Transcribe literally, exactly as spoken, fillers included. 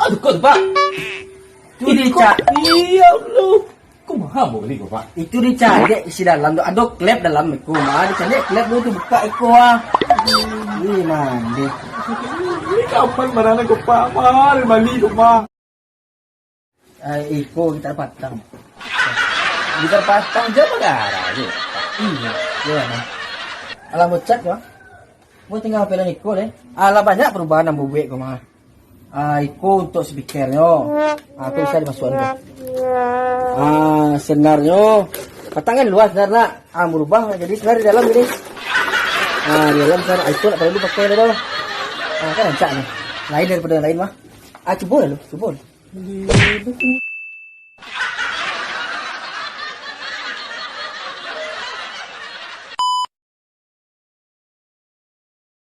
Aduh, kok tu, Pak? Tu dicak. Iya, lu. Kumaha mau beli kok, Pak? Itu dicak, dek, isi dalam tu. Ado klep dalam iko, mah. Dicak, dek, klep dulu tu buka iko, ah. Ih, mandi. Ini kapan barang kok, Pak? Mahal bali kok, Pak. Eh, iko gitar patang. Gitar patang je bagara je. Iya, iya, nah. Alah bocak, yo. Buat tinggal pelan iko, deh. Alah banyak perubahan yang bubuek ko, mah. Ah, iko untuk speakernyo. Ah, tu bisa dimasukkan ko. Ah, senarnyo. Patang kan luas, senar nak. Ah, berubah jadi senar di dalam gini. Ah, di dalam senar iko nak perlu pakai dah. Ah, kan rancak ni. Lain daripada yang lain, mah. Ah, cuba dulu, cuba.